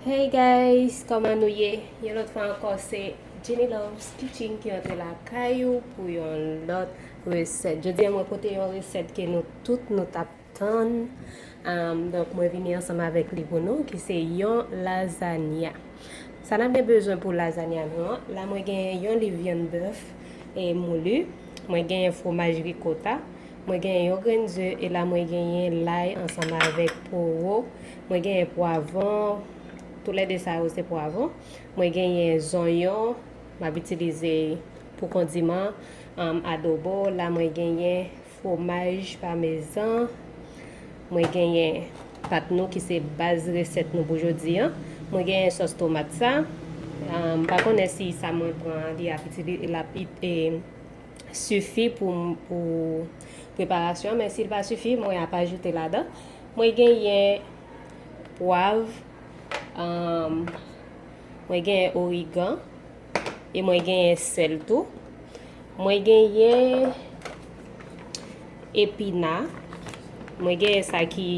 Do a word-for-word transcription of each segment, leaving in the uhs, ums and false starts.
Hey guys, kòman nou ye? Yon lòt fwa ankò, se Jenny Loves Kitchen ki antre lakay ou pou yon lòt resèt. Jodi a, mwen pote yon resèt ke nou tout nou t ap tann. Um, donk, mwen vini ansanm avèk li pou nou, ki se yon lazanya. Sa n ap gen bezwen pou lazanya nou an, la mwen gen yon liv vyann bèf e moulu, mwen gen fwomaj rikota, mwen gen yon grenn ze, e la mwen genyen lay ansanm avèk powo, mwen genyen pwavwon, toulède sa yo se pwavwon, mwen genyen zonyon, m ap itilize pou kondiman, um, adobo, la mwen genyen fwomaj pamezan, mwen genyen pat nou ki se baz resèt nou pou jodi a, mwen genyen sòs tomat sa, um, m pa konnen si sa mwen pran an, li ap itili-, l ap it-, e, sifi pou, pou preparasyon, men si l pa sifi, mwen ap ajoute ladan. Mwen genyen pwav, um, mwen genyen origan, e mwen genyen sèl tou. Mwen genyen epina, mwen genyen sa ki,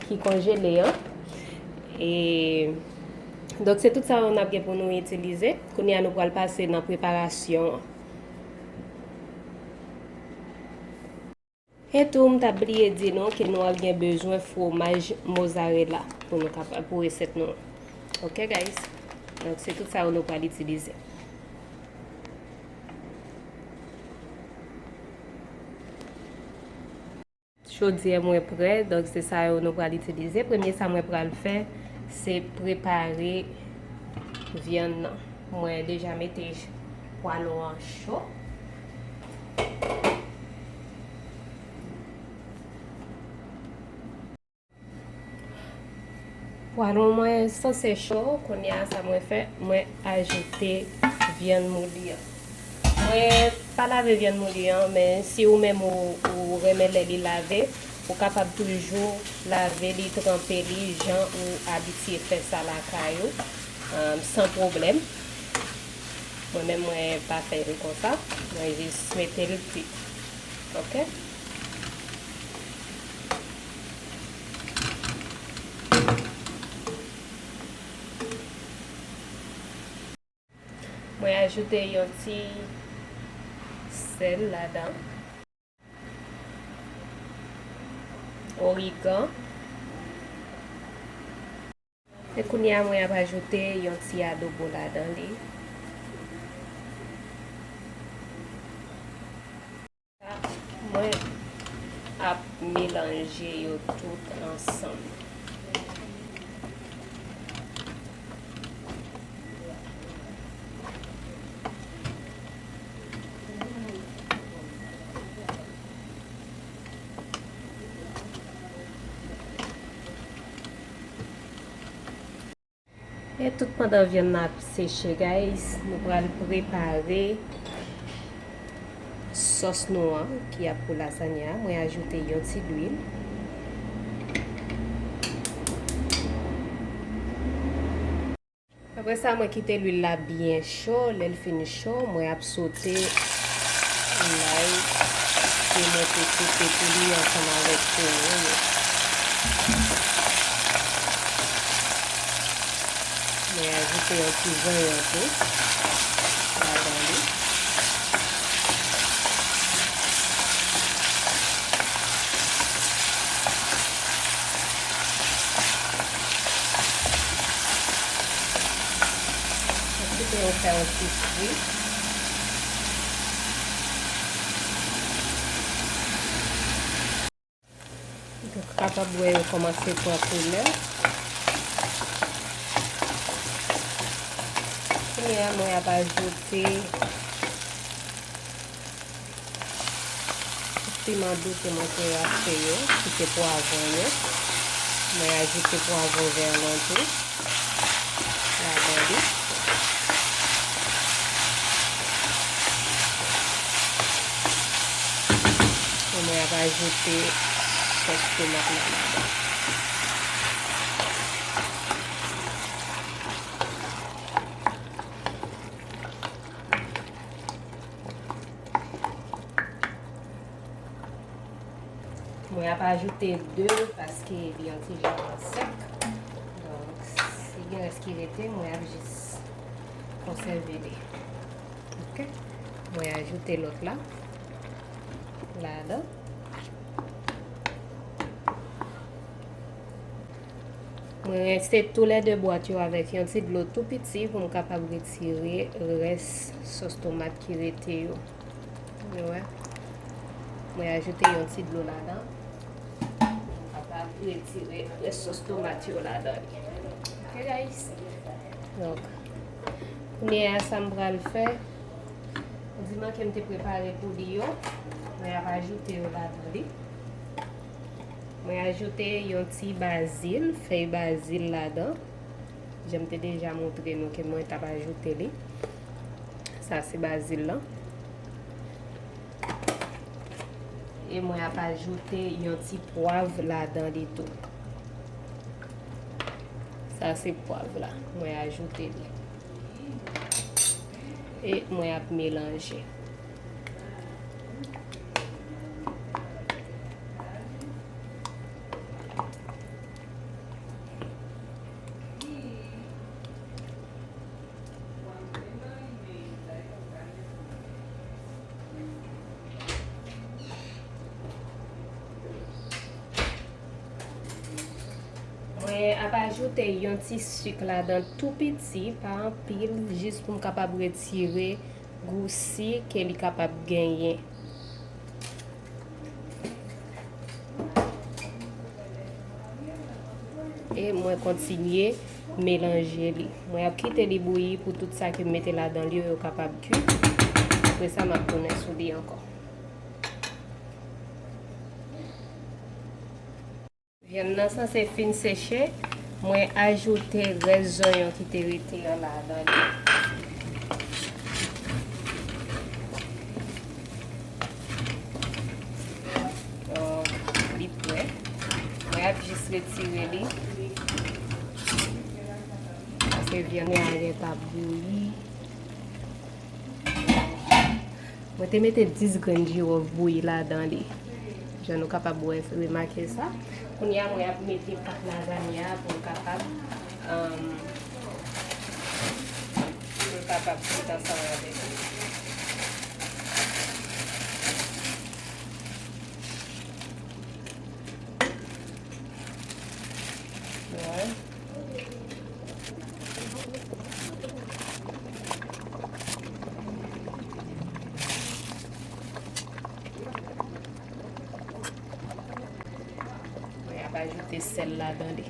ki konjele an. E, donk, se tout sa yo n ap gen pou nou itilize. Kounye a, nou pral pase nan preparasyon an. E tou, m t ap bliye di nou ke nou ap gen bezwen fwomaj mozarela pou nou kapa-, pou resèt nou an. Ok, guys? Donk, se tout sa yo nou pral itilize. Chodyè mwen prè, donk se sa yo nou pral itilize. Premye sa mwen pral fè, se prepare vyann nan. Mwen deja mete pwalon an cho. Pwalon mwen sanse cho, kounye a sa mwen fè, mwen ajoute vyann mouli an. Mwen pa lave vyann mouli an, men si ou menm ou, ou renmen lè li lave, ou kapab toujou lave li, tranpe li, jan ou abitye fè sa lakay ou, um, san pwoblèm. Mwen menm, mwen pa fè l konsa, mwen jis mete l kwi. Ok? Mwen ajoute yon ti sèl ladan. Origan. E kounye a, mwen ap ajoute yon ti adobo ladan li. Mwen ap melanje yo tout ansanm. E tout pandan vyann nan ap seche, guys, nou pral prepare sòs nou an ki ap pou lazanya. Mwen ajoute yon ti lwil. Apre sa, mwen kite lwil la byen cho. Lè l fin cho, mwen ap sote lay ke mwen te koupe pou li ansanm avèk powo yo. Mwen ajoute yon ti zonyon tou ladan li. Kite yo fè yon ti fri. Ou kapab wè yo kòmanse pran koulè. Kounye a, mwen ap ajoute piman dou ke mwen te rache yo, ki se pwavwon yo. Mwen ajoute pwavwon vè lan tou ladan li. E mwen ap ajoute sòs tomat la ladan. Mwen ap ajoute de paske li yon ti jan sèk. Donk, si gen rès ki rete, mwen ap jis konsève li. Ok. Mwen ajoute lòt la ladan. Mwen rense toulède bwat yo avèk yon ti dlo tou piti pou m kapab retire rès sòs tomat ki rete yo. Ou wè? Mwen ajoute yon ti dlo ladan. Pou m kapab retire rès sòs tomat yo ladan li. Ok, guys? Donk, kounye a, sa m pral fè, kondiman ke m te prepare pou li yo, mwen ap ajoute yo ladan li. Mwen ajoute yon ti bazil, fèy bazil ladan. Jan m te deja montre nou ke mwen t ap ajoute li. Sa se bazil lan. E mwen ap ajoute yon ti pwav ladan li tou. Sa se pwav la. Mwen ajoute li. E mwen ap melanje. Mwen ap ajoute yon ti sik ladan tou piti, pa anpil, jis pou m kapab retire gou sik ke li kapab genyen. E mwen kontinye melanje li. Mwen ap kite li bouyi pou tout sa ke m mete ladan li yo, yo kapab kui. Apre sa, m ap tounen sou li ankò. Vyann nan sanse fin seche. Mwen ajoute rès zonyon ki te rete an ladan li. Donk, li prè. Mwen ap jis retire li. Paske vyann nan gentan bouyi. Mwen te mete dis grenn jiwòf bouyi ladan li. Jan nou kapab wè, remake sa. Kounye a, mwen ap mete pat lazanya a pou l kapab, um, pou l kapab frit ansanm avèk li. Wè. Mwen ap ajoute sèl ladan li.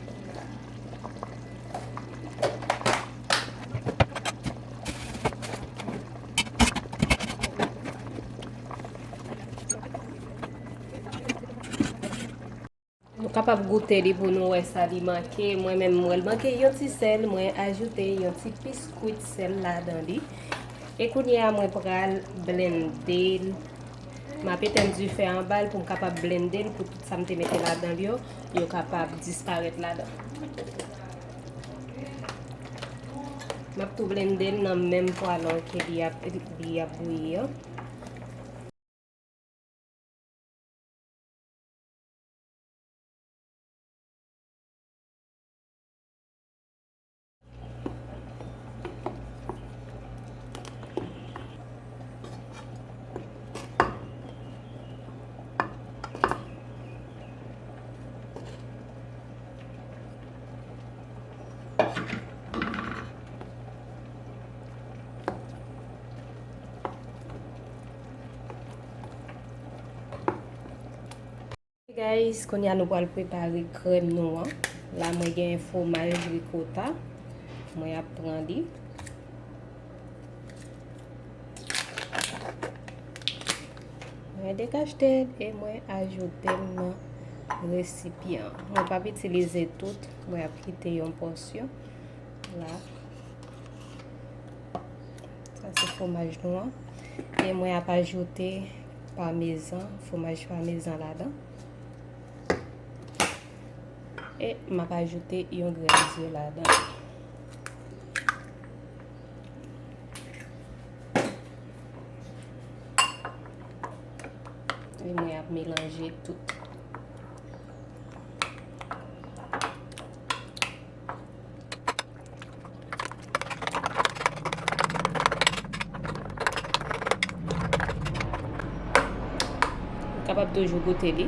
Nou kapab goute li pou nou wè sa li manke. Mwen menm, m wè l manke yon ti sèl, mwen ajoute yon ti piskwit sèl ladan li. E kounye a, mwen pral blende l. M ap etenn dife anba l pou m kapab blende l, pou tout sa m te mete ladan l yo, yo kapab disparèt ladan. M ap tou blende l nan menm pwa lan ke li ap, li ap bouyi an. Guys, kounye a nou pral prepare krèm nou an. La, mwen gen fwomaj rikota. Mwen ap pran li. Mwen dekachte l e mwen ajoute l nan resipyan. Mwen p ap itilize tout, mwen ap kite yon pòsyon la. Sa se fwomaj nou an. E mwen ap ajoute pamezan, fwomaj pamezan ladan. E m ap ajoute yon grenn ze ladan. E mwen ap melanje tout. W ap toujou goute li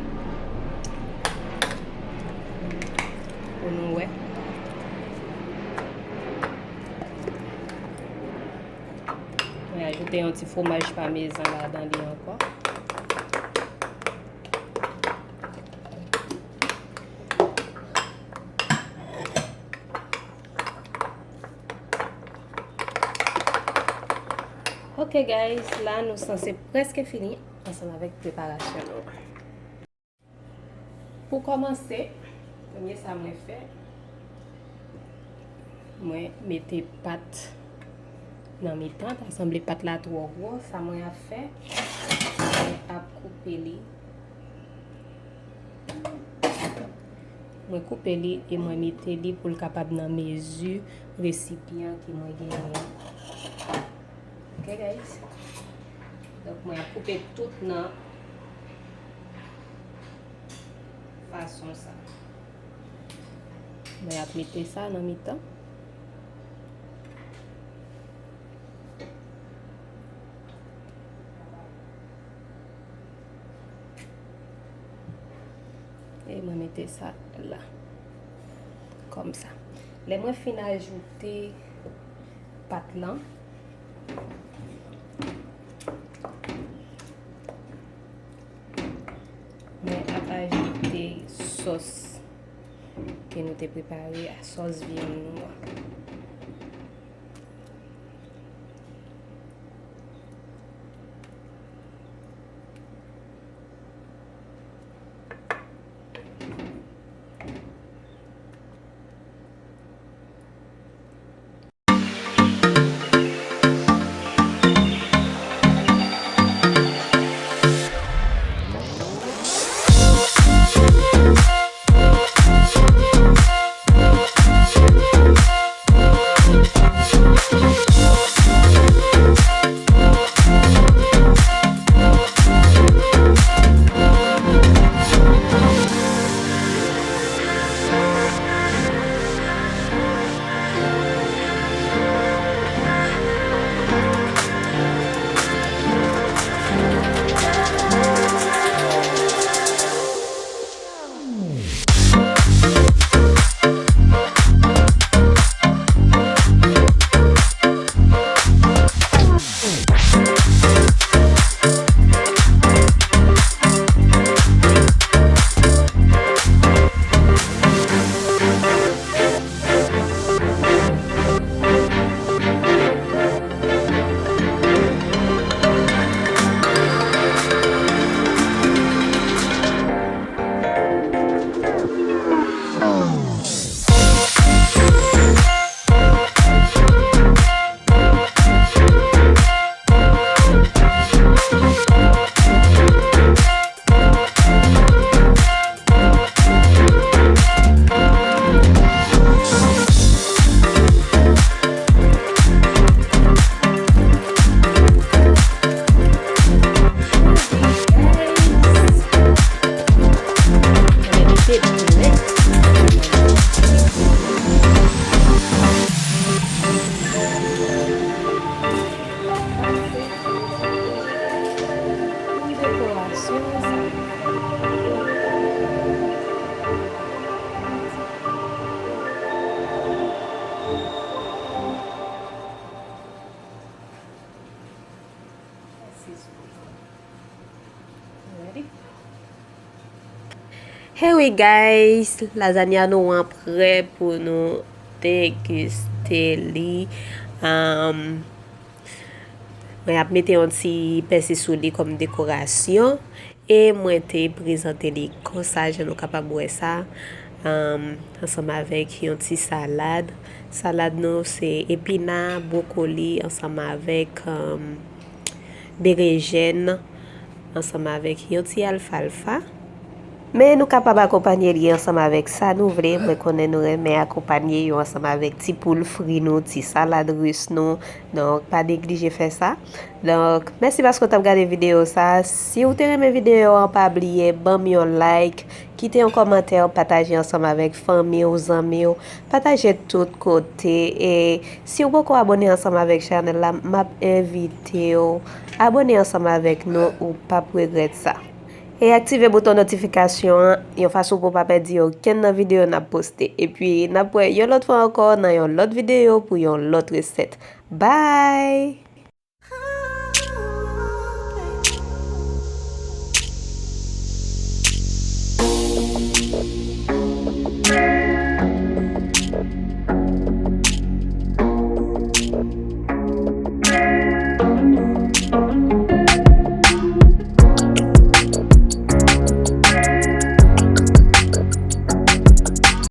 pou nou wè. Mwen ajoute yon ti fwomaj pamezan ladan li ankò. Ok guys, la nou sanse prèske fini ansanm avèk preparasyon nou. Pou kòmanse, premye sa mwen fè, mwen mete pat nan mitan, ta sanble pat la twò gwo, sa mwen ap fè, mwen ap koupe li. Mwen koupe li e mwen mete li pou l kapab nan mezi resipyan ke mwen genyen an. Ok guys? Donk mwen ap koupe tout nan fason sa. Mwen ap mete sa nan mitan. E mwen mete sa la. Kòmsa. Lè mwen fin ajoute pat lan, mwen ap ajoute sòs ke nou te prepare a, sòs vyann nou an. Pou dekorasyon sa. Hey wi guys, lazanya nou an prè pou nou degiste li. Um, mwen ap mete yon ti pèsi sou li kòm dekorasyon. E mwen te prezante li konsa, jan nou kapab wè sa, um, ansanm avèk yon ti salad. Salad nou se epina, bwokoli, ansanm avèk, um, berejèn, ansanm avèk yon ti alfalfa. Men nou kapab akonpanye li ansanm avèk sa nou vle. Mwen konnen nou renmen akonpanye yo ansanm avèk ti poul fri nou, ti salad ris nou. Donk, pa neglije fè sa. Donk, mèsi paske w t ap gade videyo sa. Si w te renmen videyo an, pa bliye ban m yon like, kite yon kòmantè, pataje ansanm avèk fanmi w, zanmi w, pataje tout kote. E si w poko abòne ansanm avèk chanèl la, m ap envite w abòne ansanm avèk nou, ou p ap regrèt sa. E aktive bouton notifikasyon an yon fason pou w pa pèdi okenn nan videyo n ap poste. Epi n ap wè yon lòt fwa ankò nan yon lòt videyo pou yon lòt resèt. Bye!